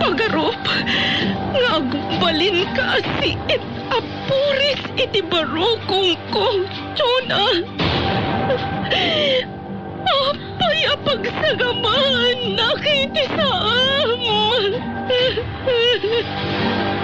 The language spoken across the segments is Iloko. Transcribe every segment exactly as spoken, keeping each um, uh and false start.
pagarup nga agbalinka a siit a puris iti barukongko, Jonah. Apay a pagsagamaannak iti saam?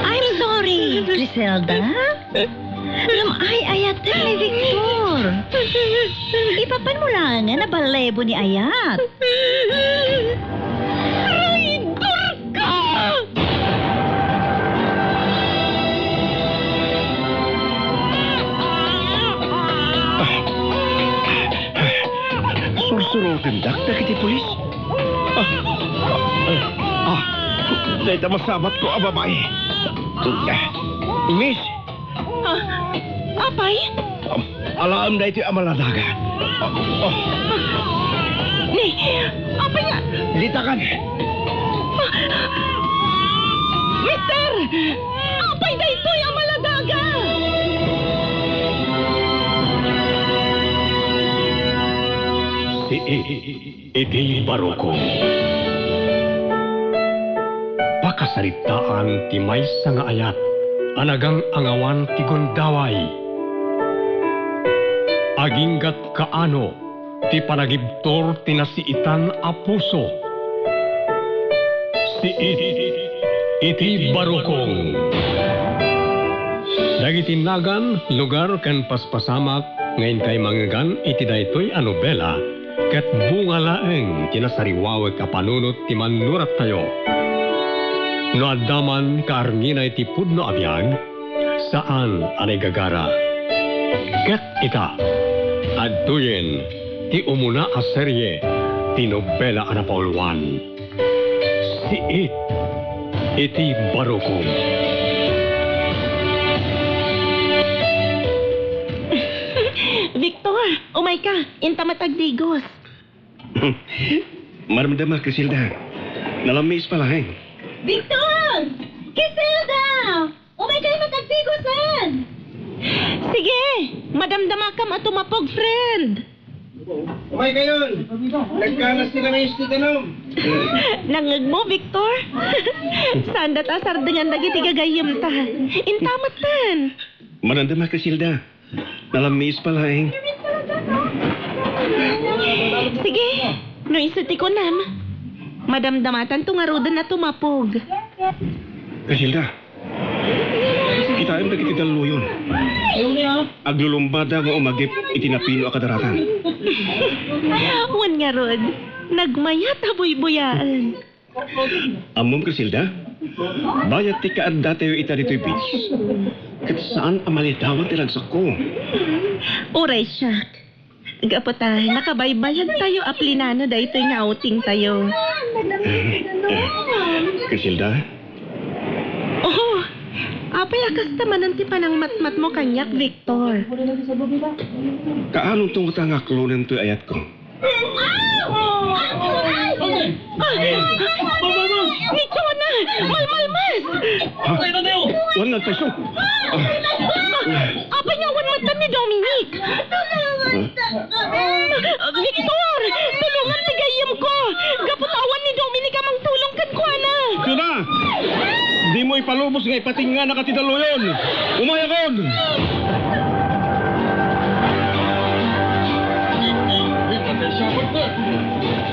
I'm sorry, Griselda. Ngem ay-ayatem ni Victor. Ipapanmo laengen a ballebo ni ayat. Traidorka! Sursurotendak dagiti pulis. Ah, ah, ah, dayta masabatko a babai. Miss, Ah, apay? Alaem daytoy a maladaga. Ah, ah. Ni, apay nga? Ditakan. Mister! Apay daytoy a maladaga? Si iti barukong. Pakasaritaan ti maysa nga ayat a nagang-angawan ti gundaway. Aginggat kaano ti panagibtur ti nasiitan a puso. Siit iti barukong. Dagiti nagan, lugar, ken paspasamak nga inkay mangngegan iti daytoy a nobela ket bunga laeng ti nasariwawek a panunot ti mannurottayo. No adda man kaarminay ti pudno a biag, saan a naigagara. Ket ita, adtoyen ti umuna a serie ti nobela a napauluan. Siit iti barukong. Victor, umayka, inta met agdigos. Maramdamak, Criselda. Nalammiis pay laeng. Victor! Criselda! Umaykayo met agdigosen! Sige, madamdamakam a tumapog, friend. Umaykayon! Nagkanas ti langis ti danum! Nangngegmo, Victor? Saanda ta sardengan dagiti gagayyemta. Inta metten. Madamdama, Criselda. Nalammiis pay laeng. Sige, no isu ti kunam, madamdamatanto ngaruden a tumapog. Criselda, kitaem dagiti dalluyon. Aglulumbada nga umagip iti napino a kadaratan. Wen ngarud, nagmayat a buybuyaen. Ammom, Criselda? Bayat ti kaaddatayo ita ditoy beach. Ket saan a malidawan ti ragsakko. Uray siak. Gapu ta nakabaybayagtayo a plinano daytoy nga outingtayo. Eh, eh, Criselda? Oh, apay a kasta manen ti panangmatmatmo kaniak, Victor? Kaanonto ngata nga aklonem toy ayatko? Ah! Ni Jonah! Malmalmes! Ha? Wen, nagpayso. Ah. Apay nga awan metten ni Dominic? Victor! Tulongan ti gayyemko! Gapu ta awan ni Dominic a mangtulong kenkuana! Jonah! Dimo ipalubos nga ipatingnganak ti dalluyon! Umayakon!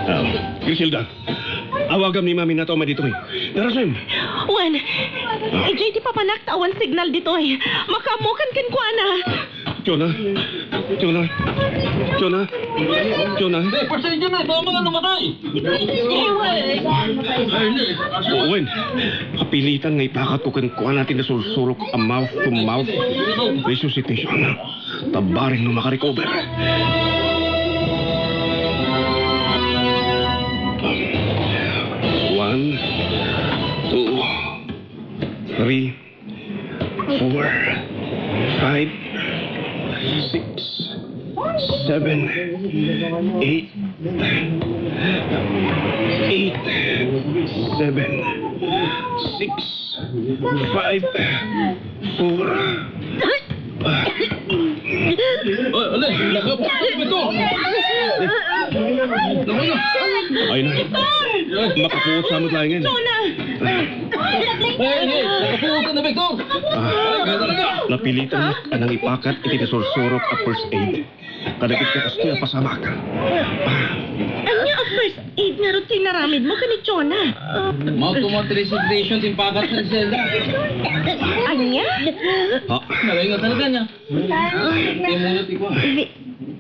Ah, Criselda, awagam ni Mami Nato a madi ditoy. Darasem! Wen, idiay ti papanak ta awan signal ditoy. Makaammokan kenkuana. Jonah! Jonah! Jonah! Jonah! Hindi, pasensya na. Tama nga namatay. Wen, kapilitan nga ipakatko kenkuana ti nasursurok a mouth-to-mouth resuscitation. Ta bareng no makarecover. One, two, three, four, five, six, seven, eight, eight, seven, six, five, four. Ay, ala, lakap. Ito. Naku na. Ay, na. Makapuot sa amat laengen. Jonah! Hey, hey, nakapuot na, Victor! Ah, napilitan a nangipakat iti nasursurok a first aid kadagiti kastoy a pasamak. Ania a first aid ngarud ti inaramidmo ken ni Jonah? Mao to nga three situation ti impakat ni Zelda. Ania? Ah. Nalaing nga talaga niya.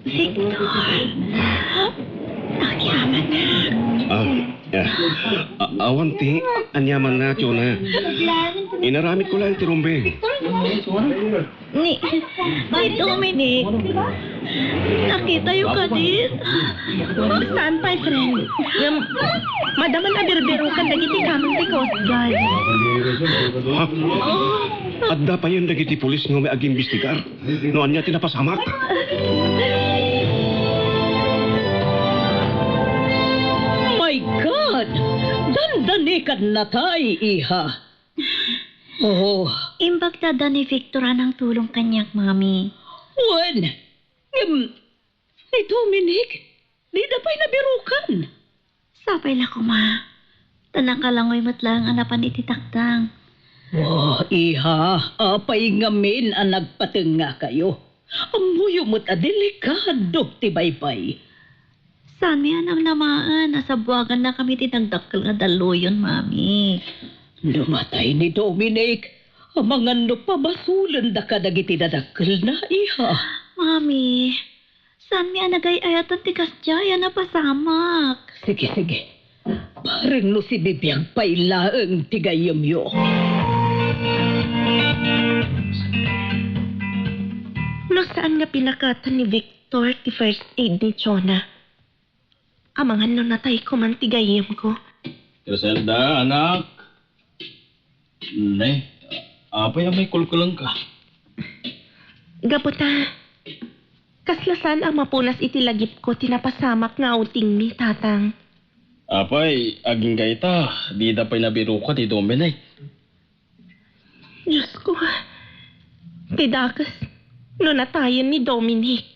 Victor. Agyamanak. Ah, ah, awan ti aniamanna, Jonah. Inaramidko laeng ti rumbeng. Ni, ni Dominic. Nakitayo kadi? Saan pay, friend? Ngem, madaman a birbirokan dagiti kameng ti Coast Guard. Ha? Adda payen dagiti pulis nga umay agimbestigar no ania ti napasamak. My God! Dandanikanna tay, iha. Oh. Imbag ta adda ni Victor a nangtulong kaniak, Mami. Wen, ngem, ni Dominic, dida pay nabirukan. Sapay la koma. Ta nakalangoy met laeng a napan iti takdang. Oh, iha, apay ngamin a nagpatengngakayo? Ammoyo met a delikado ti baybay. Saanmi a namnamaen a sabuagannakami ti nagdakkel nga dalluyon, Mami. No matay ni Dominic, amangan no pabasolenda kadagiti dadakkelna, iha. Mami, saanmi a nagay-ayaten ti kasdiay a napasamak. Sige, sige. Bareng no sibibiag pay laeng ti gayyemyo. No saan nga pinakatan ni Victor ti first aid ni Jonah, amangan no natayko man ti gayyemko. Griselda, anak. Ne, apay a maikulkulengka? Gapu ta, kasla saan a mapunas iti lagipko ti napasamak nga outingmi, Tatang. Apay, agingga ita, dida pay nabirukan ni Dominic. Diosko, ti dakes, no natayen ni Dominic.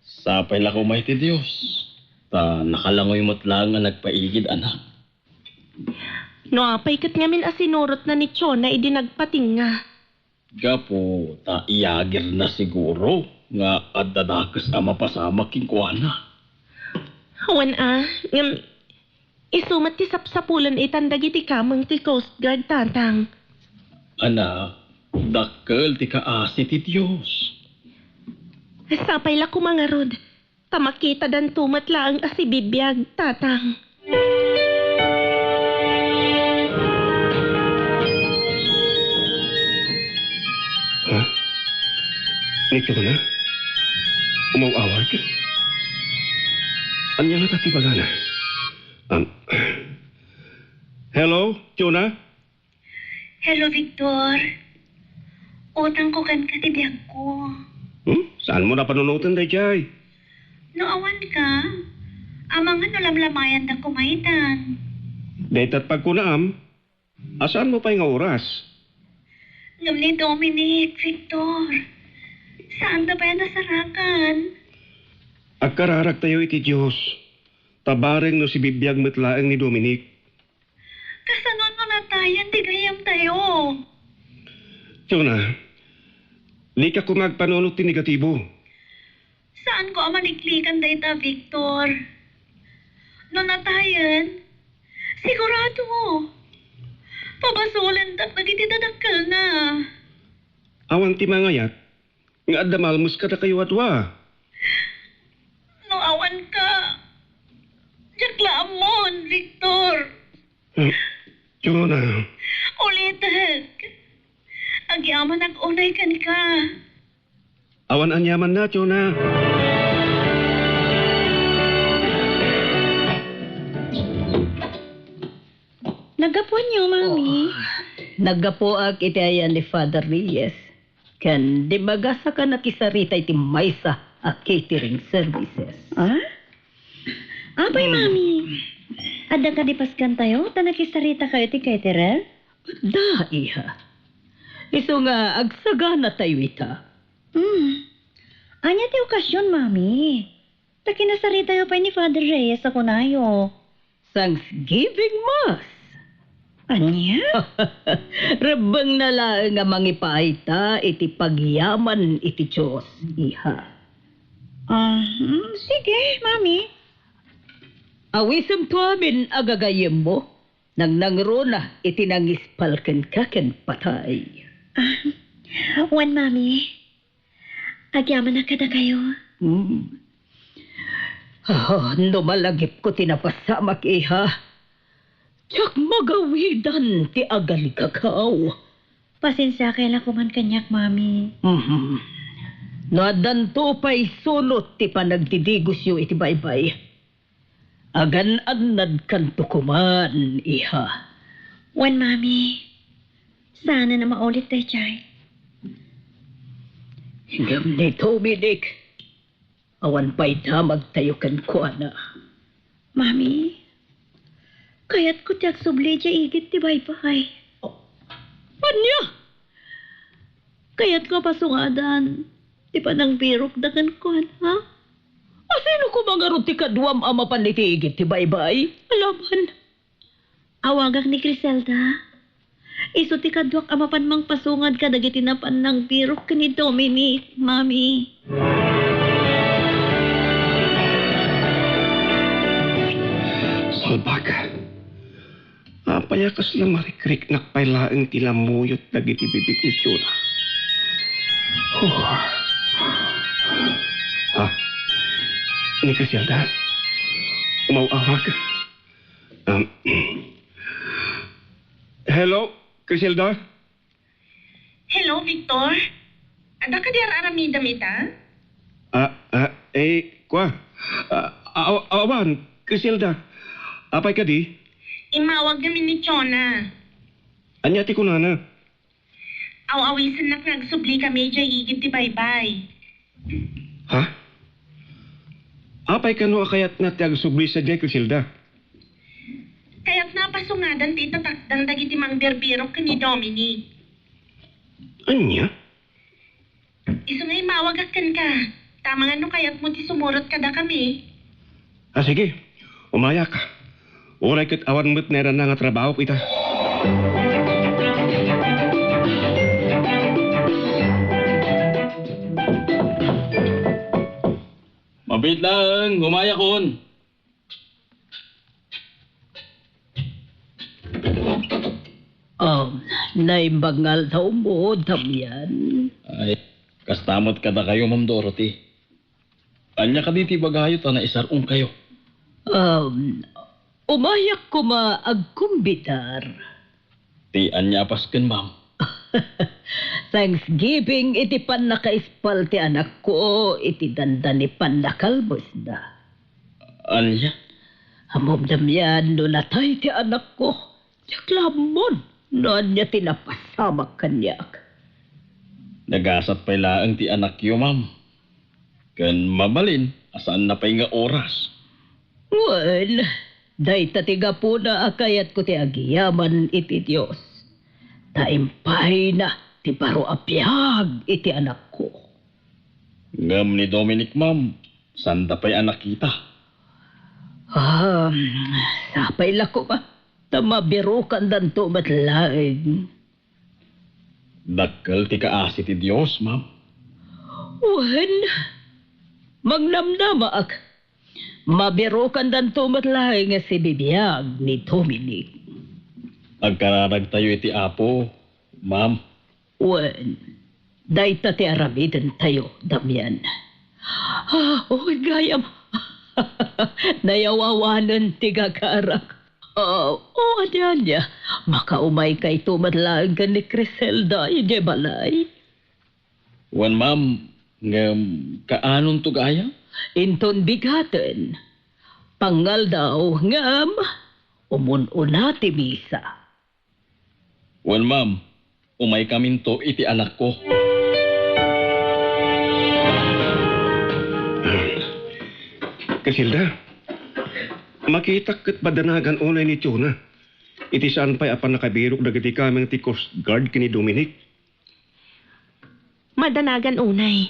Sapay la koma iti Dios, ta nakalangoy met laeng a nagpaigid, anak. No apay ket ngamin a sinurotna ni Jonah idi nagpatingga? Gapu ta iyagirna siguro nga adda dakes a mapasamak kenkuana. Wen a, ngem isu met ti sapsapulen itan dagiti kameng ti Coast Guard, Tatang. Anak, dakkel ti kaasi ti Dios. Sapay la koma ngarud, ta makitadanto met laeng a sibibiag, Tatang. Ha? Ni Jonah? Umaw-awag? Ania ngata ti bagana? Um, hello, Jonah? Hello, Victor. Utangko kenka ti biagko. Hmm? Saanmo napanunoten daydiay? No awanka, amangan no lamlamayanda koma itan. Dayta ti pagkunaam, a saanmo pay nga oras? Ngem ni Dominic, Victor, saanda pay a nasarakan. Agkararagtayo iti Dios, ta bareng no sibibiag met laeng ni Dominic. Kasano no natayen ti gayyemtayo? Jonah, dika koma agpanunot ti negatibo. Saanko a maliklikan dayta, Victor. No natayen, sigurado, pabasolendak dagiti dadakkelna. Awan ti mangayat nga adda malmes kadakayo a dua. No awanka, diak la ammon, Victor. Hmm, Jonah. Ulitek. Agyamanak unay kenka. Awan aniamanna, Jonah. Naggapuanyo, Mami? Oh, naggapuak iti ayan ni Father Reyes. Ken di magasaka nakisarita iti maysa a catering services. Ah? Apay, hmm, Mami? Adda kadi paskantayo ta nakisaritakayo iti caterer? Adda, iha. Isu nga agsaganatayo ita. Hmm. Ania ti okasion, Mami? Ta kinasaritayo pay ni Father Reyes a kunayo. Thanksgiving Mass. Ania? Rebbengna laeng a mangipaayta iti pagyaman iti Dios, iha. Ah, hmm, sige, Mami. Awisemto amin a gagayyemmo, nangnangruna iti nangispal kenka ken patay. Ah, wen, Mami. Agyamanak kadakayo. Hmm. Ah, no malagipko ti napasamak, iha, diak magawidan ti agaligagaw. Pasensiakay la koman kaniak, Mami. Mhm. No addanto pay sunot ti panagdidigosyo iti baybay, agan-annadkanto koman, iha. Wen, Mami. Saanen a maulit daydiay. Ngem ni Dominic, awan pay damagtayo kenkuana. Mami, kayatko ti agsubli idiay igid ti baybay. Ania? Kayatko a pasungadan ti panangbirokda kenkuana. Asino koma ngarud ti kaduam a mapan iti igid ti baybay? Alaman. Awagak ni Criselda. Isu ti kaduak a mapan mangpasungad kadagiti napan nangbirok ken ni Dominic, Mami. Salbag. Apay a kasla marikriknak pay laeng ti lammuyot dagiti bibig ni Jonah? Huh. Ha? Ni Criselda? Umaw-awag. Um, hello, Criselda? Hello, Victor? Adda kadi ar-aramidem ita? Ah, ah, eh, kua. Ah, aw-, awan, Criselda. Apay kadi? Immawag ngamin ni Jonah. Ania ti kunana? Aw-awisennak nga agsubli kami idiay igid ti baybay. Ha? Apay kano a kayatna ti agsubli sadiay, Criselda? Kayatna a pasungadan ti itatakdang dagiti mangbirbirok ken ni Dominic. Ania? Isu nga immawagak kenka, ta amangan no kayatmo ti sumurot kadakami. Ah, sige. Umayak. Uray ket awan met nairana nga trabaho ita. Mabiit laeng, umayakon. Um, naimbag nga aldawmo, Damian. Ay, kasta met kadakayo, Ma'am Dorothy. Ania kadi ti ibagayo ta naisar-ongkayo? Um, umayak koma agkumbitar. Ti ania a Pasken, ma'am? Thanksgiving iti pannakaispal ti anakko iti dandani pannakalbesda. Ania? Ammom, Damian, no natay ti anakko, diak la ammon no ania ti napasamak kaniak. Nagasat pay laeng ti anakyo, ma'am. Ken mabalin a saanna pay nga oras. Wen, dayta ti gapuna a kayatko ti agyaman iti Dios. Ta impayna ti baro a biag iti anakko. Ngem ni Dominic, ma'am, saanda pay a nakita. Um, sapay la koma, ta mabirukandanto met laeng. Dakkel ti kaasi ti Dios, ma'am. Wen, mangnamnamaak. Mabirukandanto met laeng nga sibibiag ni Dominic. Agkararagtayo iti Apo, ma'am. Wen, dayta ti aramidentayo, Damian. Ah, oh, gayam. Nayawawanen ti gagarak. Ah, oh, ania, ania. Makaumaykayto met laeng ken ni Criselda idiay balay. Wen, ma'am, ngem kaanonto gayam? Inton bigaten, pangaldaw ngem umun-una ti misa. Wen, ma'am, umaykaminto iti anakko. Criselda, makitak ket madanagan unay ni Jonah iti saan pay a pannakabirok dagiti kameng ti Coast Guard ken ni Dominic. Madanagan unay.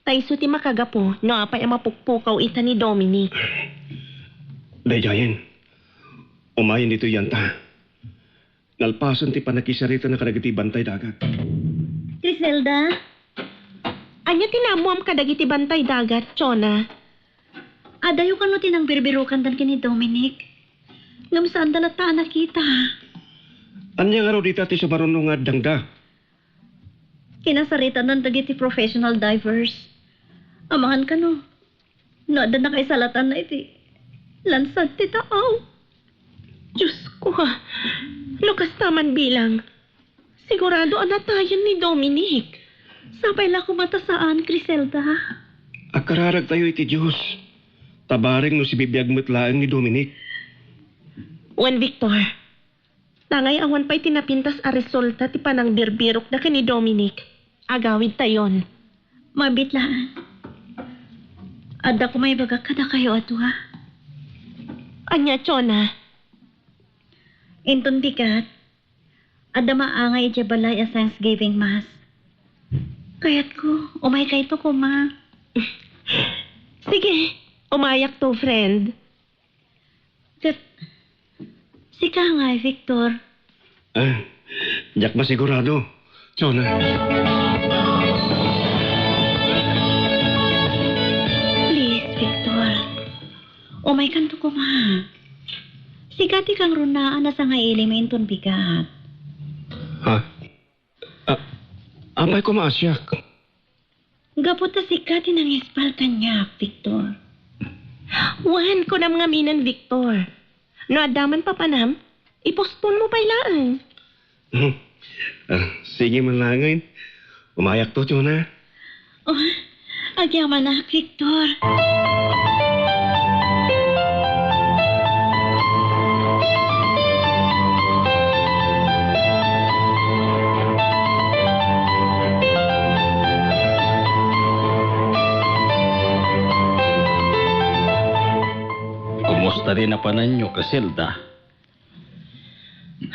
Ta isu ti makagapu no apay a mapukpukaw ita ni Dominic. Daydiayen, umayen ditoy yanta. nalpasen ti pannakisaritana kadagiti bantay dagat. Criselda? Ania ti naammuam kadagiti bantay dagat, Chona? Adayo kano ti nangbirbirokandan ken ni Dominic? Ngem saanda latta a nakita. Ania ngarud ita ti sumaruno nga addangda? Kinasaritandan dagiti professional divers. Amangan kano, no adda nakaisalatanna iti lansag ti taaw. Diosko, no kasta man bilang, sigurado a natayen ni Dominic. Sapay la koma ta saan, Criselda. Agkararagtayo iti Dios. Ta bareng no sibibiag met laeng ni Dominic. Wen, Victor, tangay awan pay ti napintas a resulta ti panangbirbirokda ken ni Dominic. Agawidtayon. Mabiit laeng. Adda koma ibagak kadakayo a dua. Ania, Chona? Inton bigat, adda maangay idiay balay a Thanksgiving Mass. Kayatko, umaykayto koma. Sige, umayakto, friend. Ket, sika ngay, Victor? Ah, diak masigurado, Chona. Please, Victor. Umaykanto koma. Sika ti kangrunaan a sangailim inton bigat. Ha? Ah, apay koma a siak? Gapu ta sika ti nangispal kaniak, Victor. Wen, kunam ngaminen, Victor. No adda man papanam, ipostponmo pay laeng. Ah, sige man laengen. Umayakto, Chona. Oh, agyamanak, Victor. Kumusta ti napananyo, Criselda?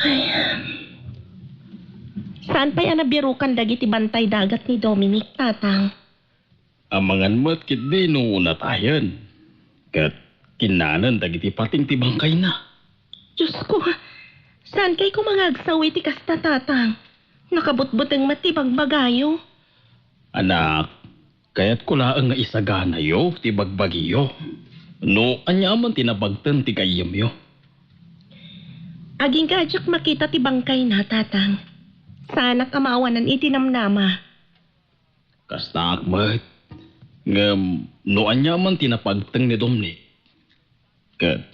Ay. Saan pay a nabirukan dagiti bantay dagat ni Dominic, Tatang? Amangan met ketdi no natayen, ket kinnanen dagiti pating ti bangkayna. Diosko, saan kay koma nga agsawi ti kasta, Tatang? Nakabutbuteng met ti bagbagayo. Anak, kayatko laeng nga isaganayo ti bagbagiyo. No aniaman ti nabagten ti gayyemyo. Agingga a diak makita ti bangkayna, Tatang. Saanak a maawanan iti namnama. Kastaak met. Ngem no aniaman ti napagteng ni Dominic, ket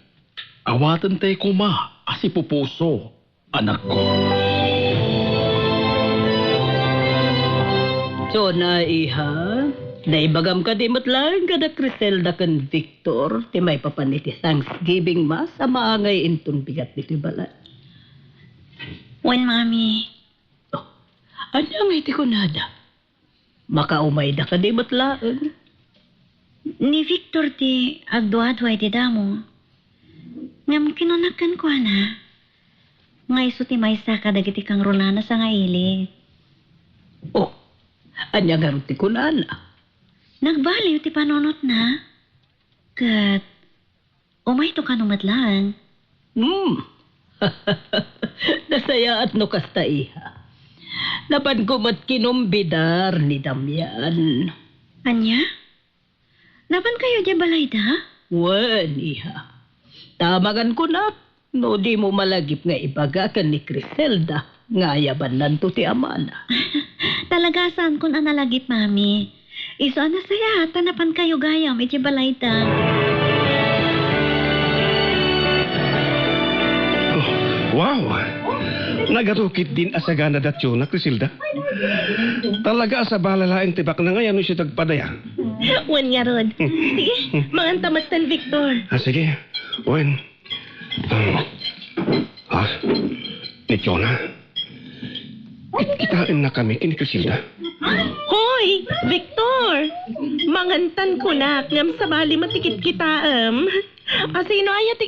awatentayo koma a sipupuso, anakko. Chona, iha, naibagam kadi met laeng kada Criselda ken Victor ti maipapan iti Thanksgiving Mass a maangay inton bigat ditoy balay? Wen, Mami. Oh, ania ngay ti kunada? Makaumayda kadi met laeng? Ni Victor ti agduadua iti damo. Ngem kinunak kenkuana nga isu ti maysa kadagiti kangrunana sangailim. Oh, ania ngarud ti kunana? Nagbaliw ti panunotna. Ket umayto kano met laeng? Hmm. Nasayaat no kasta, iha. Napanko met kinumbidar ni Damian. Ania? Napankayo idiay balayda? Wen, iha. Ta amangan kunak no dimo malagip nga ibaga ken ni Criselda nga ayabannanto ti amana. Talaga, saanko a nalagip, Mami. Isu a nasayaat ta napankayo gayam idiay balayda. Oh, wow! Nagatukit din a sagana da Chona, Criselda. Talaga a sabali laeng ti baknang a no isu ti agpadaya. Wen ngarud. Sige, manganta metten, Victor. Ah, sige. Wen. Ah, ni Chona. Kitkitaennakami ken ni Criselda. Hoy, Victor! Mangantan kunak, ngem sabali met ti kitkitaem. A, sino aya ti,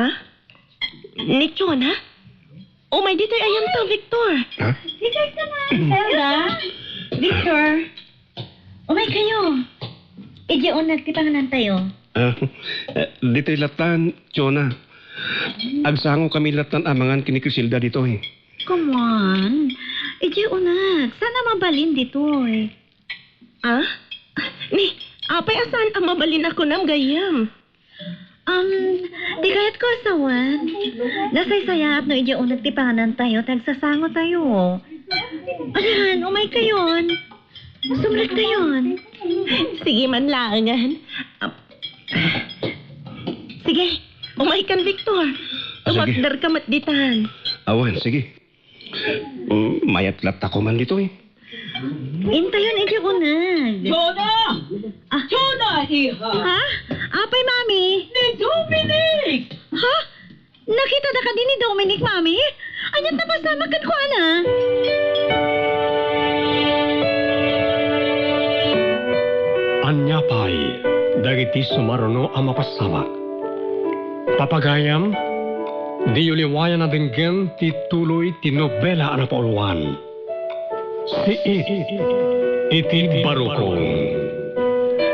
ah? Ni Chona? Umay ditoy ayanta, Victor. Ha? Criselda? Victor? Umaykayo. Idiay uneg ti panganantayo. Ah, eh, ditoy latta, Chona. Agsangokami lattan amangan ken ni Criselda ditoy. Come on. Idiay uneg, saan a mabalin ditoy? Ah? Ni, apay a saan a mabalin a kunam gayyem? Um, ti kayatko a sawen, nasaysayaat no idiay uneg ti panganantayo, ti agsasangotayo. Anian, umaykayon. Sumrektayon. Sige man laengen. Ah, sige, umaykan, Victor. Ah, sige. Tumakderka met ditan. Awan, sige. Mm, mayat latta ko man ditoy. Intayon idiay uneg. Jona! Ah. Jona, iha! Ha? Apay, Mami? Ni Dominic! Ha? Nakitada kadi ni Dominic, Mami? Ania't napasamak kenkuana? Ania pay dagiti sumaruno a mapasamak? Papagayam, diyo liwayan a denggen ti tuloy ti nobela a napauluan. Siit iti barukong.